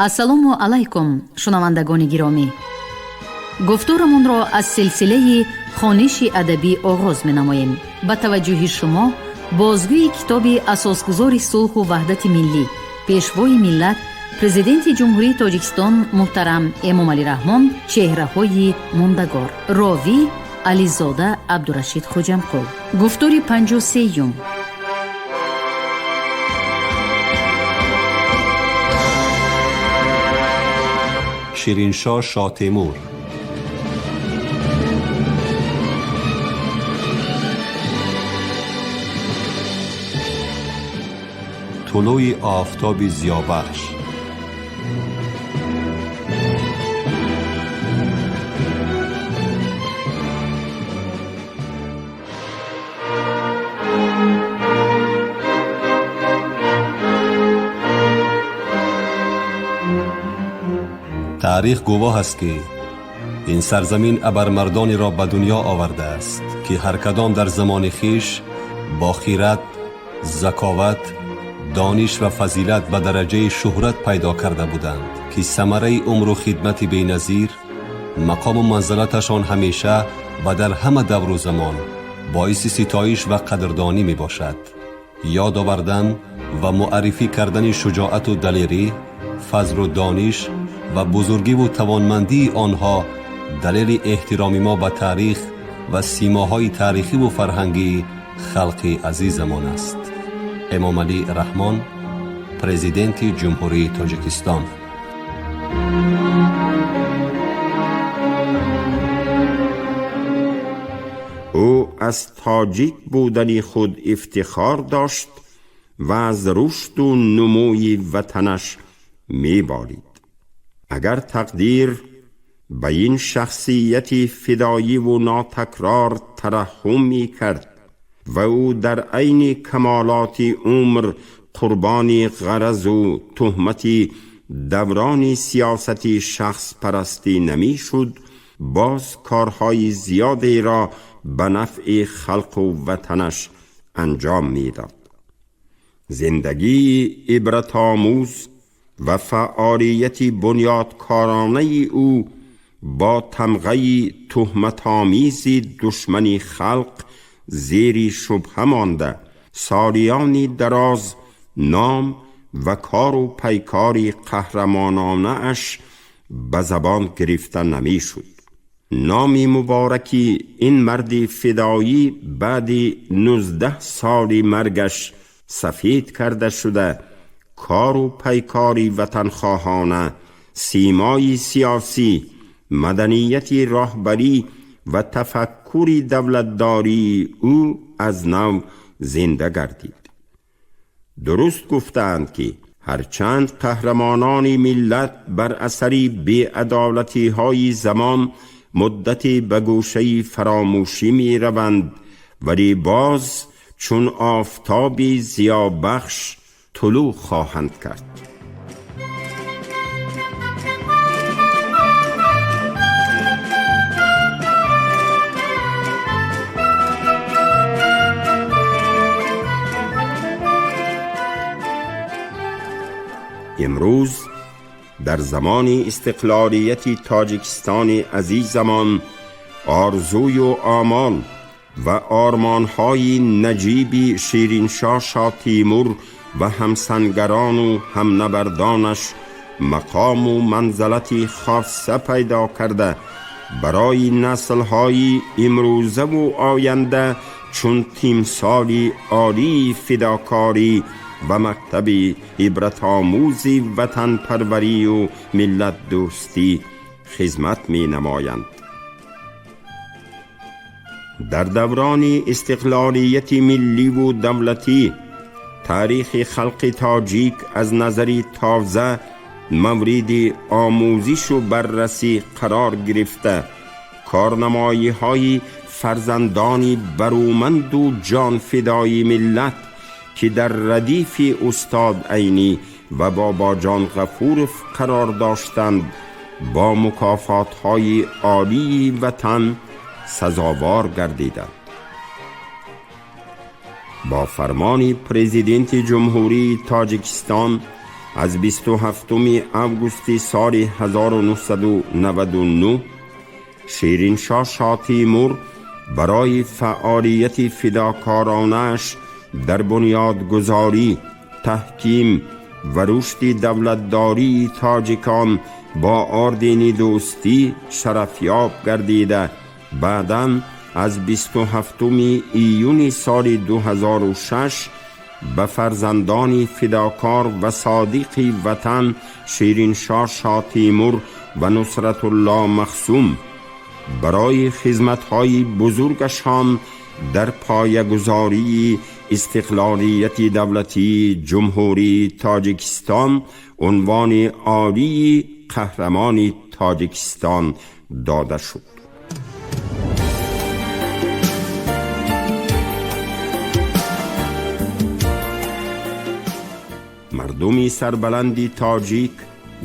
Ассалому алайкум, шунавандагони гиромӣ. Гуфторамонро аз силсилаи хониши адабӣ оғоз менамоем. Ба таваҷҷӯҳи шумо бозгӯи китоби асосгузори сулҳу ваҳдати миллӣ, пешвои миллат, Президенти Ҷумҳурии Тоҷикистон муҳтарам Эмомалӣ Раҳмон «Чеҳраҳои мондагор». Ровӣ Ализода Абдурашид Хоҷамқул. Гуфтори 53-юм. Шириншоҳ Шотемур. Тулӯи офтоби зиёбахш. Таърих гувоҳ аст, ки ин сарзамин абармардонеро ба дунё овардааст, ки ҳар кадом дар замони хиш бо хират, заковат, дониш ва фазилат ба дараҷаи шӯҳрат пайдо карда буданд, ки самараи умру хидмати беназир, мақому манзалаташон ҳамеша ва дар ҳама давру замон боиси ситоиш ва қадрдонӣ мебошад. Ёд овардан ва муаррифӣ кардани шуҷоату далерӣ, фазлу дониш ва бузургиву тавонмандии онҳо далели эҳтироми мо ба таърих ва симоҳои таърихиву фарҳангии халқи азизамон аст. Эмомалӣ Раҳмон, Президенти Ҷумҳурии Тоҷикистон. Ӯ аз тоҷик будани худ ифтихор дошт ва аз рушду нумӯи ватанаш меболид. Агар тақдир ба ин шахсияти фидоиву нотакрор тараҳҳум мекард ва ӯ дар айни камолоти умр қурбони ғаразу туҳмати даврони сиёсати шахспарастӣ намешуд, боз корҳои зиёдеро ба нафъи халқу ватанаш анҷом медод. Зиндагии ибратомӯз ва фаъолияти бунёдкоронаи ӯ бо тамғаи туҳматомези душмани халқ зери шубҳа монда, солиёни дароз ном ва кору пайкори қаҳрамононааш ба забон гирифта намешуд. Номи мубораки ин марди фидоӣ баъди 19 соли маргаш сафед карда шуда, кору пайкори ватанхоҳона, симои сиёсӣ, маданияти роҳбарӣ ва тафаккури давлатдории ӯ аз нав зинда гардид. Дуруст гуфтаанд, ки ҳарчанд қаҳрамонони миллат бар асари беадолатиҳои замон муддате ба гӯшаи фаромӯшӣ мераванд, вале боз чун офтоби зиёбахш тулӯъ хоҳанд кард. Имрӯз дар замони истиқлолияти Тоҷикистони азизамон орзую омол ва ормонҳои наҷиби Шириншоҳ Шотимур ва ҳамсангарону ҳамнабардонаш мақому манзалати хосса пайдо карда, барои наслҳои имрӯзаву оянда чун тимсоли олии фидокорӣ ва мактаби ибратомӯзи ватанпарварию миллатдӯстӣ хизмат менамоянд. Дар даврони истиқлолияти милливу давлатӣ таърихи халқи тоҷик аз назари тоза мавриди омӯзишу баррасӣ қарор гирифта, корнамоиҳои фарзандони барӯманду ҷонфидои миллат, ки дар радифи устод Айнӣ ва Бобоҷон Ғафуров қарор доштанд, бо мукофотҳои олии ватан сазовор гардиданд. Бо фармони Президенти Ҷумҳурии Тоҷикистон Аз 27 августи соли 1999 Шириншоҳ Шотимур барои фаъолияти фидокоронааш дар бунёдгузорӣ, таҳким ва рушди давлатдории тоҷикон бо ордени Дӯстӣ шарафёб гардида, баъдан аз 27 июни соли 2006 ба фарзандони фидокор ва содиқи ватан Шириншоҳ Шотимур ва Нусратулло Махсум барои хизматҳои бузургашон дар поягузории истиқлолияти давлатии Ҷумҳурии Тоҷикистон унвони олии Қаҳрамони Тоҷикистон дода шуд. Мардуми сарбаланди тоҷик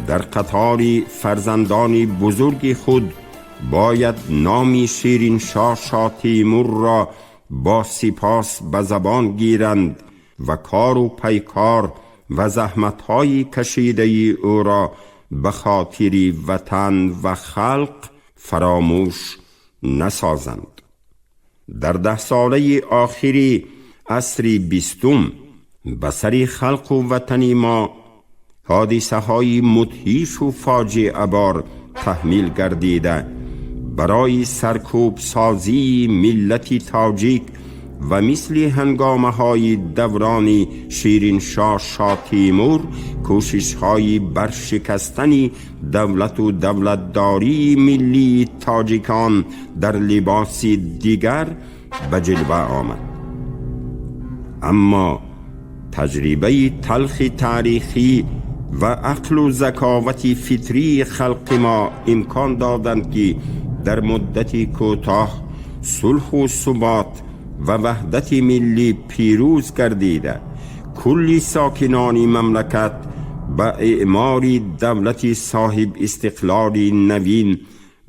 дар қатори фарзандони бузурги худ бояд номи Шириншоҳ Шотимурро бо сипос ба забон гиранд ва кору пайкор ва заҳматҳои кашидаи ӯро ба хотири ватан ва халқ фаромӯш насозанд. Дар даҳсолаи охири асри бистум ба сари халқу ватани мо ҳодисаҳои мудҳишу фоҷиабор таҳмил гардида, барои саркӯбсозии миллати тоҷик ва мисли ҳангомаҳои даврони Шириншоҳ Шотимур кӯшишҳои баршикастани давлату давлатдории миллии тоҷикон дар либоси дигар ба ҷилва омад. Аммо таҷрибаи талхи таърихӣ ва ақлу заковати фитрии халқи мо имкон доданд, ки дар муддати кӯтоҳ сулҳу субот ва ваҳдати миллӣ пирӯз гардида, кулли сокинони мамлакат ба эъмори давлати соҳибистиқлоли навин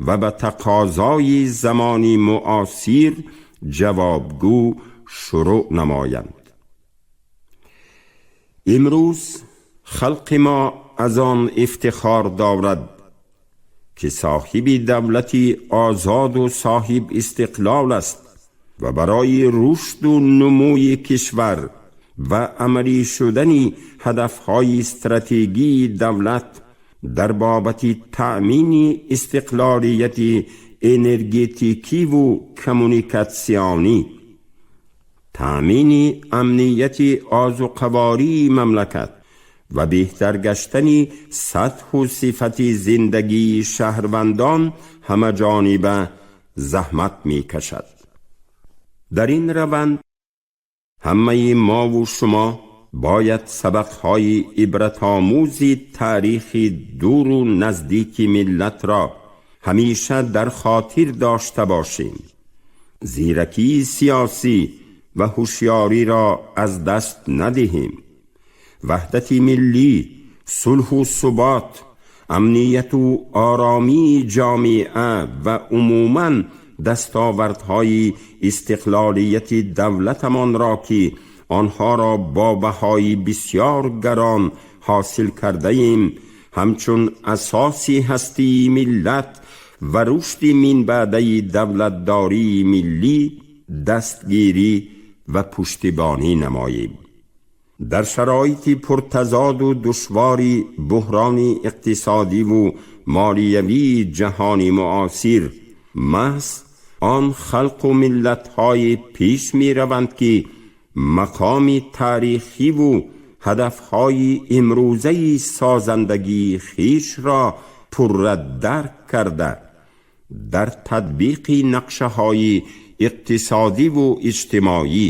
ва ба тақозои замони муосир ҷавобгӯ шурӯъ намоянд. Имрӯз халқи мо аз он ифтихор дорад, ки соҳиби давлати озоду соҳибистиқлол аст ва барои рушду нумӯи кишвар ва амалӣ шудани ҳадафҳои стратегии давлат дар бобати таъмини истиқлолияти энергетикиву коммуникатсионӣ, таъмини амнияти озуқавории мамлакат ва беҳтар гаштани сатҳу сифати зиндагии шаҳрвандон ҳамаҷониба заҳмат мекашад. Дар ин раванд ҳамаи мову шумо бояд сабақҳои ибратомӯзи таърихи дуру наздики миллатро ҳамеша дар хотир дошта бошем, зиракии сиёсӣ ва ҳушёриро аз даст надиҳем, ваҳдати миллӣ, сулҳу субот, амнияту оромии ҷомеа ва умуман дастовардҳои истиқлолияти давлатамонро, ки онҳоро бо баҳои бисёр гарон ҳосил кардаем, ҳамчун асоси ҳастии миллат ва рушди минбаъдаи давлатдории миллӣ дастгирӣ ва пуштибонӣ намоем. Дар шароити пуртазоду душвори буҳрони иқтисодиву молиявии ҷаҳони муосир маҳз он халқу миллатҳое пеш мераванд, ки мақоми таърихиву ҳадафҳои имрӯзаи созандагии хешро пурра дарк карда, дар татбиқи нақшаҳои иқтисодиву иҷтимоӣ,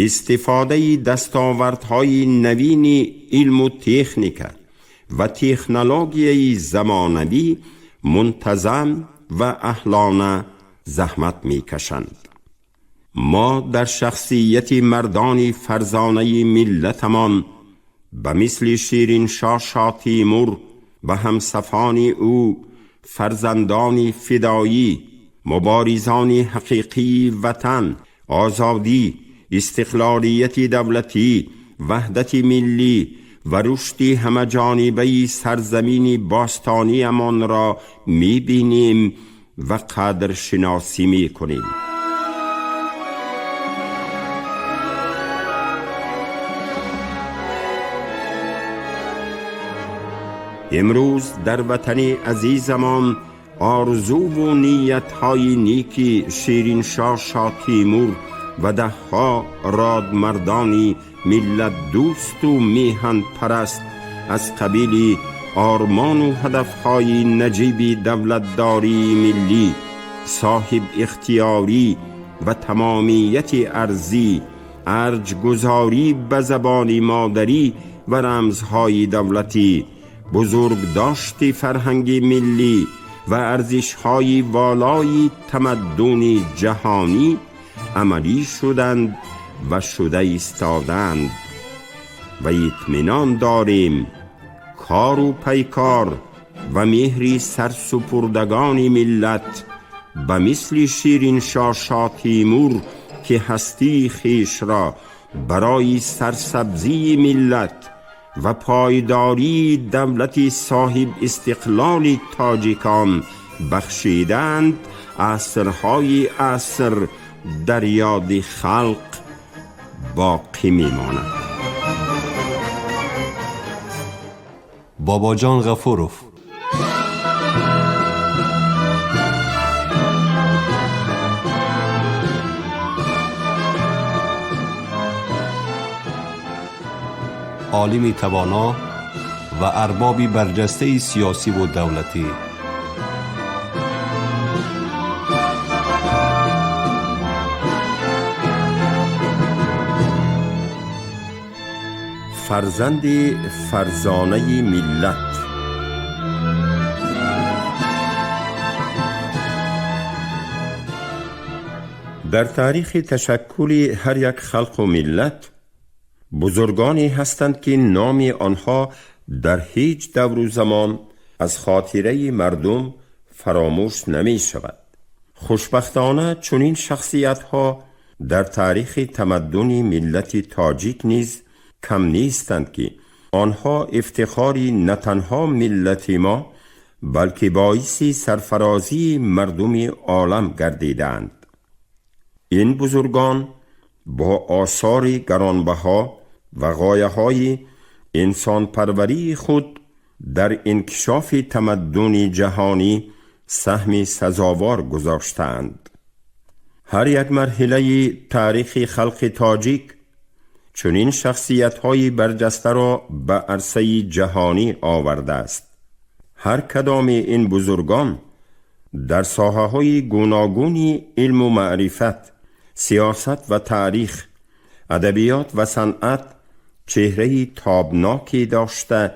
истифодаи дастовардҳои навини илму техника ва технологияи замонавӣ мунтазам ва аҳлона заҳмат мекашанд. Мо дар шахсияти мардони фарзонаи миллатамон ба мисли Шириншоҳ Шотимур ва ҳамсафони ӯ, фарзандони фидоӣ, муборизони ҳақиқии ватан, озодӣ, истиқлолияти давлатӣ, ваҳдати миллӣ و رشد همه جانبه سرزمین باستانی امان را می بینیم و قدر شناسی می کنیم. امروز در وطن عزیزمان آرزو و نیت‌های نیکی شیرینشاه شاه تیمور و دهها رادمردانی ملت دوست و میهن پرست از قبیل آرمان و هدفهای نجیب دولتداری ملی، صاحب اختیاری و تمامیت ارضی، ارجگذاری به زبان مادری و رمزهای دولتی، بزرگداشت فرهنگ ملی و ارزش‌های والای تمدن جهانی عملی شدند و شده ایستادند و اطمینان داریم کار و پیکار و مهری سرسپردگان ملت به مثل شیرینشاه شاه تیمور که هستی خویش را برای سرسبزی ملت و پایداری دولت صاحب استقلال تاجیکان بخشیدند، عصرهای عصر در یاد خلق باقی میماند. باباجان غفوروف. عالمی توانا و اربابی برجسته سیاسی و دولتی. فرزند فرزانه ملت. در تاریخ تشکل هر یک خلق و ملت بزرگانی هستند که نام آنها در هیچ دور و زمان از خاطره مردم فراموش نمی شود. خوشبختانه چنین شخصیت ها در تاریخ تمدن ملت تاجیک نیز کم نیستند که آنها افتخاری نه تنها ملت ما بلکه باعث سرفرازی مردم عالم گردیدند. این بزرگان با آثار گرانبها و غایه‌های انسان پروری خود در انکشاف تمدن جهانی سهم سزاوار گذاشتند. هر یک مرحله تاریخ خلق تاجیک چنین شخصیت‌های برجسته را به عرصه جهانی آورده است. هر کدام این بزرگان در ساحه‌های گوناگون علم و معرفت، سیاست و تاریخ، ادبیات و صنعت چهره‌ای تابناکی داشته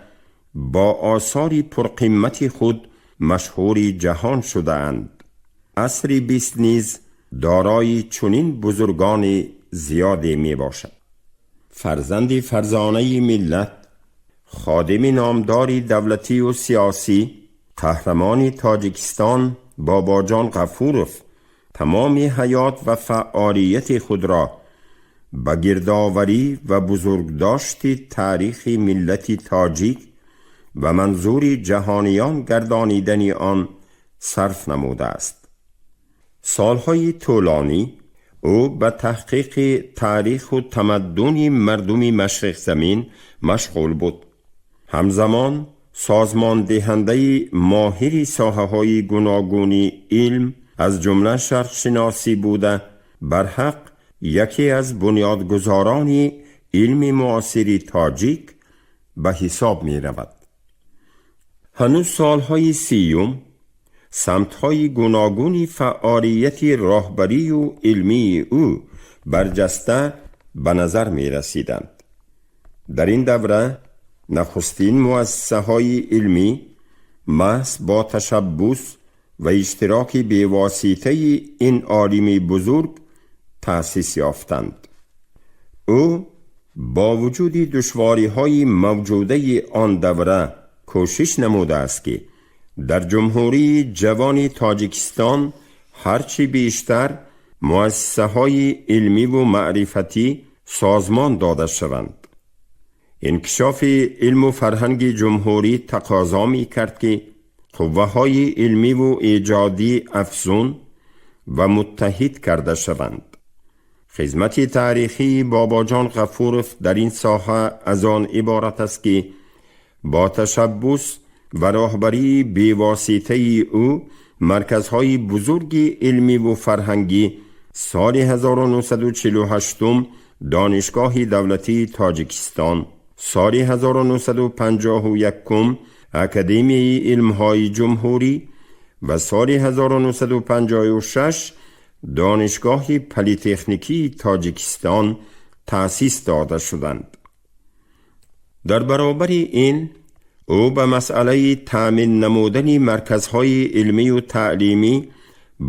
با آثار پرقیمت خود مشهور جهان شده‌اند. عصر 20 نیز دارای چنین بزرگان زیادی می باشد. فرزند فرزانه ملت، خادم نامدار دولتی و سیاسی، قهرمان تاجیکستان باباجان غفوروف تمام حیات و فعالیت خود را به گردآوری و بزرگداشت تاریخ ملت تاجیک و منظور جهانیان گردانیدن آن صرف نموده است. سالهای طولانی او به تحقیق تاریخ و تمدن مردم مشرق زمین مشغول بود. همزمان سازمان دهنده ماهر ساحه‌های گوناگون علم از جمله شرق‌شناسی بوده، برحق یکی از بنیادگذاران علم معاصر تاجیک به حساب می رود. هنوز سالهای 30 سمت‌های گوناگون فعالیت راهبری و علمی او برجسته به نظر می رسیدند. در این دوره نخستین مؤسسه‌های علمی محض با تشبث و اشتراک بیواسطه این عالم بزرگ تأسیس یافتند. او با وجود دشواری‌های موجوده آن دوره کوشش نموده است که در جمهوری جوان تاجیکستان هرچی بیشتر مؤسسه‌های علمی و معرفتی سازمان داده شوند. Инкишофи илму фарҳанги ҷумҳурӣ тақозо мекард, ки қувваҳои илмиву эҷодӣ афзун ва муттаҳид карда шаванд. Хизмати таърихии Бобоҷон Ғафуров дар ин соҳа аз он иборат аст, ки бо ташаббус ва роҳбарии бевоситаи ӯ марказҳои бузурги илмиву фарҳангӣ соли 1948 Донишгоҳи давлатии Тоҷикистон, соли 1951 Академияи илмҳои ҷумҳурӣ ва соли 1956 Донишгоҳи политехникии Тоҷикистон таъсис дода шуданд. Дар баробари ин ӯ ба масъалаи таъмин намудани марказҳои илмию таълимӣ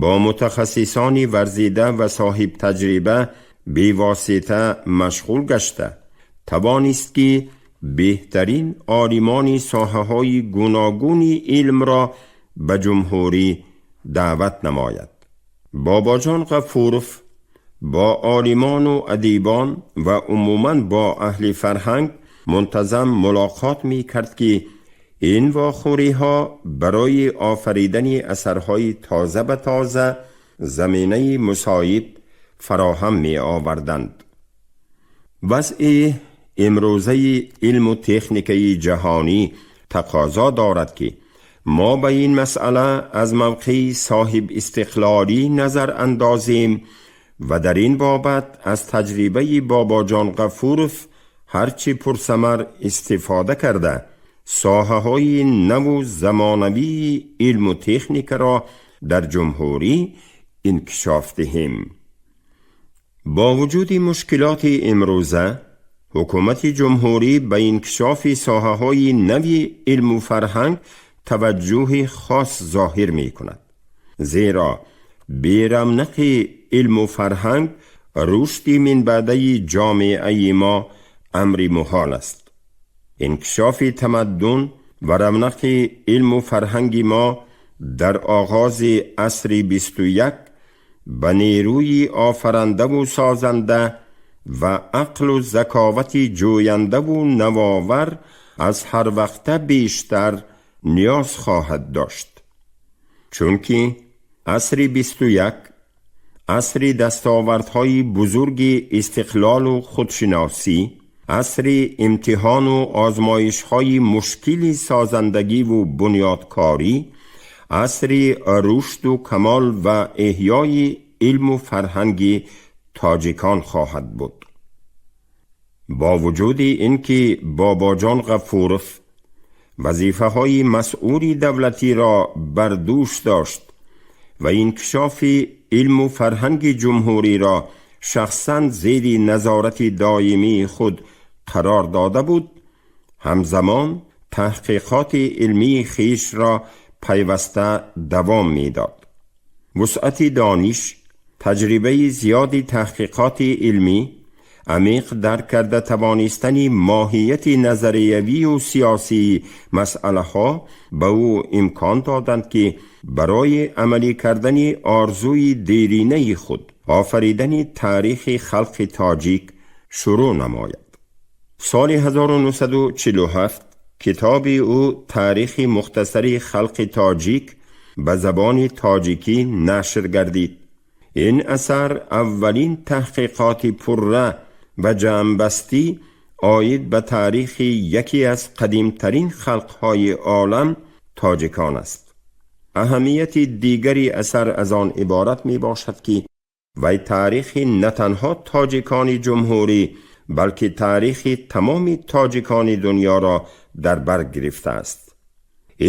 бо мутахассисони варзида ва соҳибтаҷриба бевосита машғул гашта тавонист, ки беҳтарин олимони соҳаҳои гуногуни илмро ба ҷумҳурӣ даъват намояд. Бобоҷон Ғафуров бо олимону адибон ва умуман бо аҳли фарҳанг мунтазам мулоқот мекард, ки ин вохӯриҳо барои офаридани асарҳои тоза ба тоза заминаи мусоид фароҳам меоварданд. Вазъи имрӯзаи илму техникаи ҷаҳонӣ тақозо дорад, ки мо ба ин масъала аз мавқеи соҳибистиқлолӣ назар андозем ва дар ин бобат аз таҷрибаи Бобоҷон Ғафуров ҳарчи пурсамар истифода карда, соҳаҳои наву замонавии илму техникаро дар ҷумҳурӣ инкишоф диҳем. Бо вуҷуди мушкилоти имрӯза, ҳукумати ҷумҳурӣ ба инкишофи соҳаҳои нави илму фарҳанг таваҷҷӯҳи хос зоҳир мекунад, зеро беравнақи илму фарҳанг рушди минбаъдаи ҷомеаи мо амри муҳол аст. Инкишофи тамаддун ва равнақи илму фарҳанги мо дар оғози асри 21 ба нерӯи офарандаву созанда ва ақлу заковати ҷӯяндаву навовар аз ҳар вақта бештар ниёз хоҳад дошт, чунки асри 21 асри дастовардҳои бузурги истиқлолу худшиносӣ, асри имтиҳону озмоишҳои мушкили созандагиву бунёдкорӣ, асри рушду камол ва эҳёи илму фарҳанги тоҷикон хоҳад буд. Бо вуҷуди ин ки Бобоҷон Ғафуров вазифаҳои масъули давлатиро бар дӯш дошт ва инкишофи илму фарҳанги ҷумҳуриро шахсан зери назорати доимии худ қарор дода буд, ҳамзамон таҳқиқоти илмии хешро пайваста давом медод. Вусъати дониш, таҷрибаи зиёди таҳқиқоти илмӣ, амиқ дарк карда тавонистани моҳияти назариявию сиёсии масъалаҳо ба ӯ имкон доданд, ки барои амалӣ кардани орзуи деринаи худ, офаридани таърихи халқи тоҷик, шурӯъ намояд. Соли 1947 китоби ӯ «Таърихи мухтасари халқи тоҷик» ба забони тоҷикӣ нашр гардид. Ин асар аввалин таҳқиқоти пурра ва ҷамъбастӣ оид ба таърихи яке аз қадимтарин халқҳои олам, тоҷикон аст. Аҳамияти дигари асар аз он иборат мебошад, ки вай таърихи на танҳо тоҷикони ҷумҳурӣ, балки таърихи тамоми тоҷикони дунёро дар бар гирифтааст.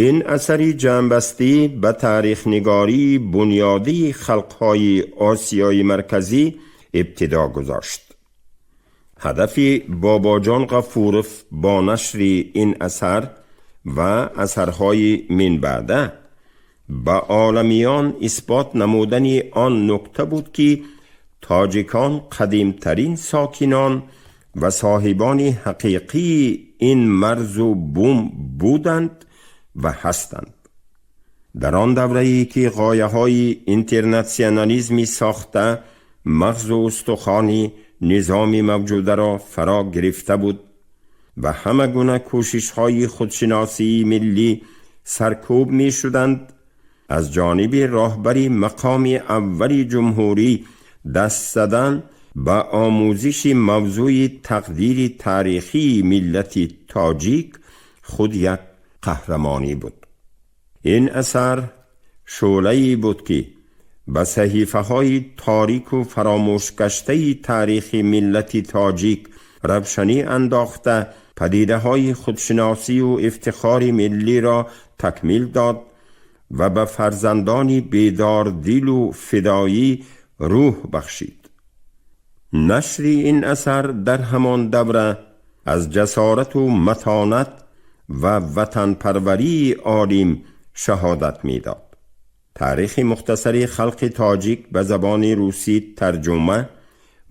Ин асари ҷамъбастӣ ба таърихнигории бунёдии халқҳои Осиёи Марказӣ ибтидо гузошт. Ҳадафи Бобоҷон Ғафуров бо нашри ин асар ва асарҳои минбаъда ба оламиён исбот намудани он нукта буд, ки тоҷикон қадимтарин сокинон ва соҳибони ҳақиқии ин марзу бум буданд ва ҳастанд. Дар он даврае ки ғояҳои интернатсионализми сохта мағзу устухони низоми мавҷударо фаро гирифта буд و همه گونه کوشش های خودشناسی ملی سرکوب می شدند، از جانب راهبری مقام اولی جمهوری دست زدن به آموزش موضوع تقدیر تاریخی ملت تاجیک خود یک قهرمانی بود. این اثر شعله‌ای بود که به صحیفه‌های تاریک و فراموش گشته تاریخ ملت تاجیک روشنی انداخته، پدیده‌های خودشناسی و افتخار ملی را تکمیل داد و به فرزندان بیدار دل و فدایی روح بخشید. نشر این اثر در همان دوره از جسارت و متانت و وطن پروری عالم شهادت میداد. تاریخ مختصر خلق تاجیک به زبان روسی ترجمه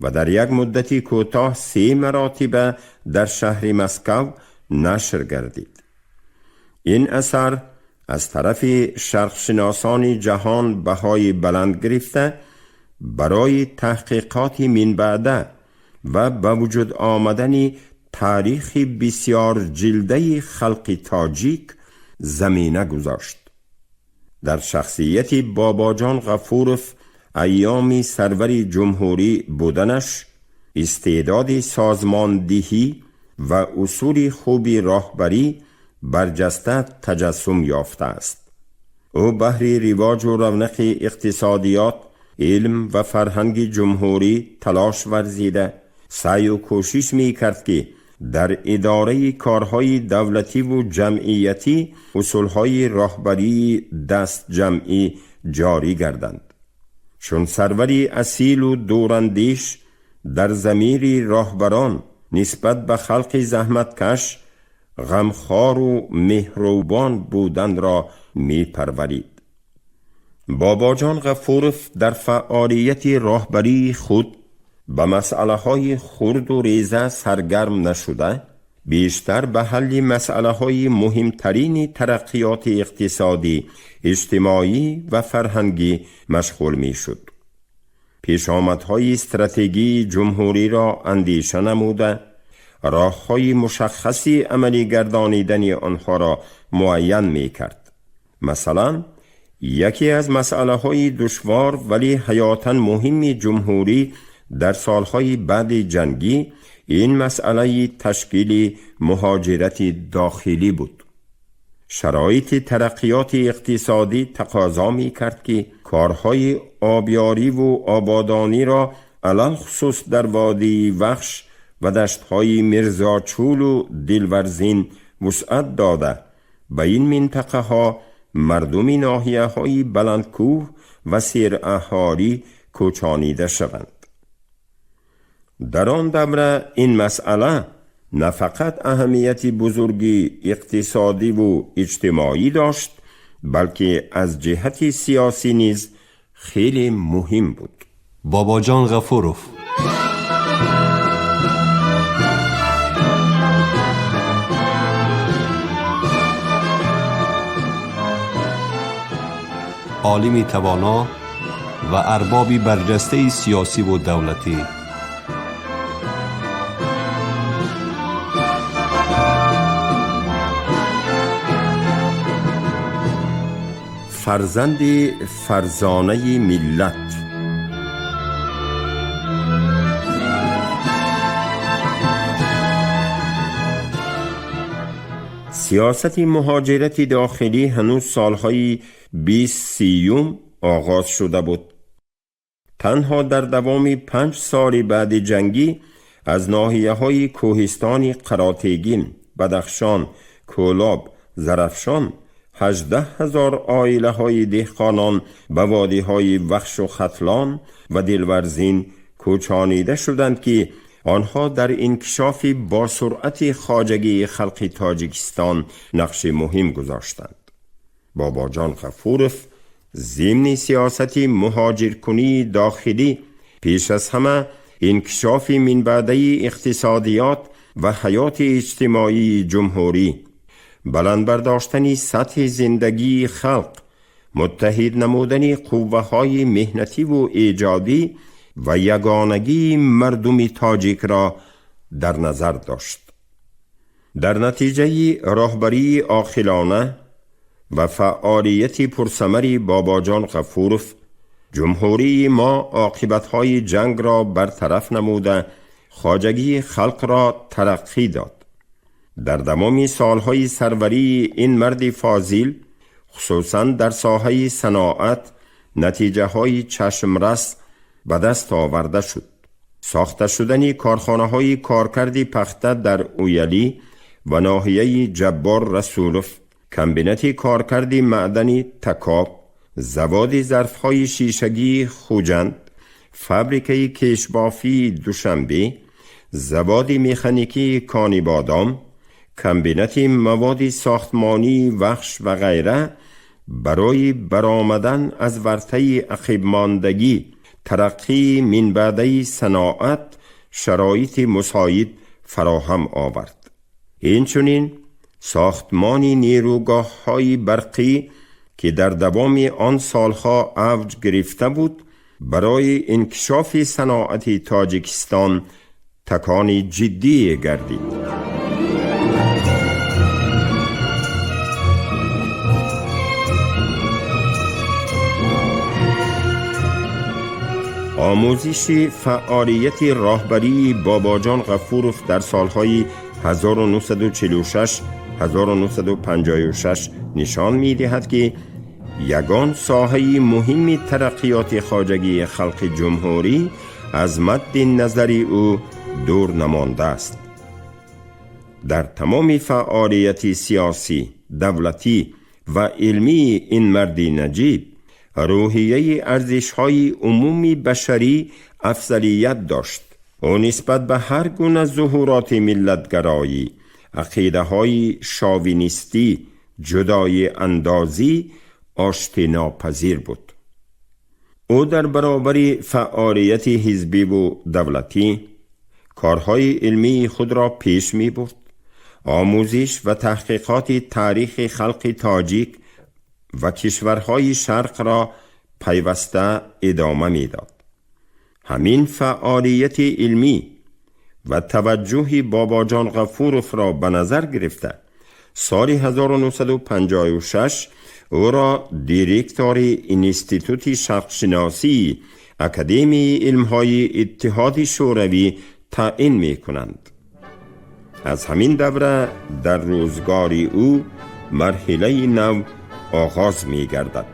و در یک مدت کوتاه 3 مراتب در شهر مسکو نشر گردید. این اثر از طرف شرقشناسان جهان بهای بلند گرفته، برای تحقیقات منبعده و به وجود آمدن تاریخ بسیار جلده خلق تاجیک زمینه گذاشت. در شخصیت باباجان غفورف ایام سرور جمهوری بودنش، استعداد سازماندهی و اصول خوب راهبری برجسته تجسم یافته است. او بهر رواج و رونق اقتصادیات، علم و فرهنگ جمهوری تلاش ورزیده، سعی و کوشش می کرد که در اداره کارهای دولتی و جمعیتی اصولهای راهبری دست جمعی جاری گردند. چون سروری اصیل و دوراندیش در ضمیر راهبران نسبت به خلق زحمتکش، غمخوار و مهربان بودن را می پرورید. باباجان غفورف در فعالیت راهبری خود به مسئله های خرد و ریزه سرگرم نشده، بیشتر به حل مسئله های مهمترین ترقیات اقتصادی، اجتماعی و فرهنگی مشغول می شد. پیشامدهای استراتژی جمهوری را اندیشه نموده، راه‌های مشخصی عملی گردانیدن آنها را معین می کرد. مثلا یکی از مسئله های دشوار ولی حیاتاً مهم جمهوری در سالهای بعد جنگی این مسئله تشکیل مهاجرت داخلی بود. شرایط ترقیات اقتصادی تقاضا می کرد که کارهای آبیاری و آبادانی را علی‌الخصوص در وادی وخش و دشتهای میرزاچول و دلورزین وسعت داده به این منطقه ها مردم ناحیه های بلندکوه و سیر اهالی کوچانیده شوند. در آن دوره این مسئله نه فقط اهمیت بزرگی اقتصادی و اجتماعی داشت، بلکه از جهت سیاسی نیز خیلی مهم بود. باباجان غفورов عالم توانا و اربابی برجسته سیاسی و دولتی. فرزند فرزانه ملت. سیاست مهاجرت داخلی هنوز سالهای 20 آغاز شده بود. تنها در دوام 5 سال بعد جنگی از ناحیه‌های کوهستان قراتگین، بدخشان، کولاب، زرفشان 18,000 عائله های دهقانان به وادی های وخش و ختلان و دلورزین کوچانیده شدند که آنها در انکشاف با سرعت خواجگی خلق تاجیکستان نقش مهم گذاشتند. باباجان غفورف ضمن سیاست مهاجرکنی داخلی پیش از همه انکشاف منبعده اقتصادیات و حیات اجتماعی جمهوری، بلند برداشتن سطح زندگی خلق، متحد نمودن قوه های مهنتی و ایجادی و یگانگی مردم تاجیک را در نظر داشت. Дар натиҷаи роҳбарии оқилона ва фаъолияти пурсамари Бобоҷон Ғафуров ҷумҳурии мо оқибатҳои ҷангро бартараф намуда, хоҷагии халқро тараққӣ дод. Дар давоми солҳои сарварии ин марди фозил, хусусан дар соҳаи саноат, натиҷаҳои чашмрас ба даст оварда шуд. Сохта шудани корхонаҳои коркарди пахта дар Уялӣ ва ноҳияи Ҷаббор Расулов, комбинати коркарди маъдани Такоб, заводи зарфҳои шишагии Хуҷанд, фабрикаи кешбофии Душанбе, заводи механикии Конибодом, комбинати маводи сохтмонии Вахш ва ғайра барои баромадан аз вартаи ақибмондагӣ, тараққии минбаъдаи саноат шароити мусоид фароҳам овард. Инчунин сохтмони нерӯгоҳҳои барқӣ, ки дар давоми он солҳо авҷ гирифта буд, барои инкишофи саноати Тоҷикистон такони ҷиддие гардид. Омӯзиши фаъолияти роҳбарии Бобоҷон Ғафуров дар солҳои 1946-1956 нишон медиҳад, ки ягон соҳаи муҳими тараққиёти хоҷагии халқи ҷумҳурӣ аз мадди назари ӯ дур намондааст. Дар тамоми фаъолияти сиёсӣ, давлатӣ ва илмии ин марди наҷиб рӯҳияи арзишҳои умуми башарӣ афзалият дошт. Ӯ нисбат ба ҳар гуна зуҳуроти миллатгароӣ, ақидаҳои шовинистӣ, ҷудои андозӣ оштинопазир буд. Ӯ дар баробари фаъолияти ҳизбиву давлатӣ корҳои илмии худро пеш мебурд. Омӯзиш ва таҳқиқоти таърихи халқи тоҷик ва кишварҳои шарқро пайваста идома медод. Ҳамин фаъолияти илмӣ ва таваҷҷӯҳи Бобоҷон Ғафуровро ба назар гирифта, соли 1956 ӯро директори Институти шарқшиносии Академияи илмҳои Иттиҳоди Шӯравӣ таъин мекунанд. Аз ҳамин давра дар рӯзгори ӯ марҳилаи нав оғоз мегардад.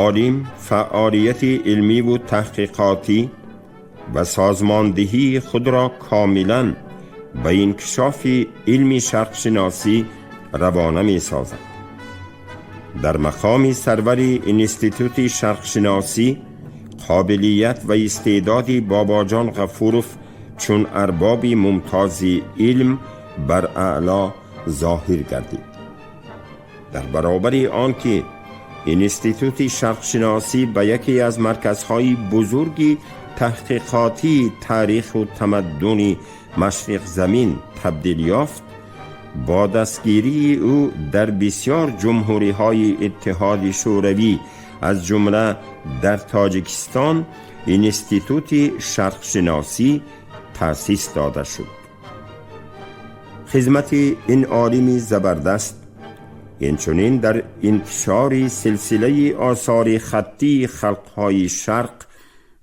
Олим фаъолияти илмиву таҳқиқотӣ ва созмондиҳии худро комилан ба инкишофи илми шарқшиносӣ равона месозад. Дар мақоми сарвари Институти шарқшиносӣ қобилият ва истеъдоди Бобоҷон Ғафуров чун арбоби мумтози илм бар аъло зоҳир гардид. Дар баробари он ки Институти шарқшиносӣ ба яке аз марказҳои бузурги таҳқиқотии таъриху тамаддуни машриқзамин табдил ёфт, бо дастгирии ӯ дар бисёр ҷумҳуриҳои Иттиҳоди Шӯравӣ, аз ҷумла дар Тоҷикистон, Институти шарқшиносӣ таъсис дода шуд. Хизмати ин олими забардаст инчунин дар интишори силсилаи осори хаттии халқҳои шарқ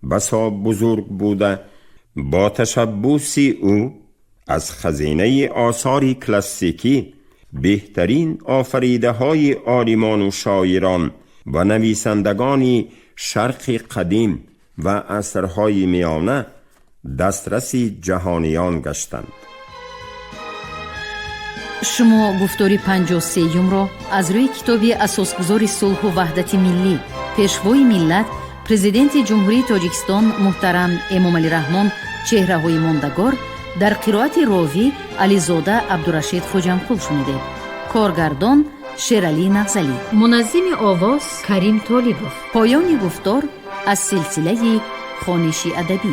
басо бузург буда, бо ташаббуси ӯ аз хазинаи осори классикӣ беҳтарин офаридаҳои олимону шоирон ва нависандагони шарқи қадим ва асрҳои миёна дастраси ҷаҳониён гаштанд. Шумо гуфтори 53-юмро аз рӯи китоби асосгузори сулҳу ваҳдати миллӣ, пешвои миллат, президенти Ҷумҳурии Тоҷикистон муҳтарам Эмомалӣ Раҳмон «Чеҳраҳои мондагор» дар қироати ровӣ Ализода Абдурашид Хоҷамқул шунидед. Коргардон Шералӣ Нағзалӣ, муназзими овоз Карим Толибов. Поёни гуфтор аз силсилаи хониши адабӣ.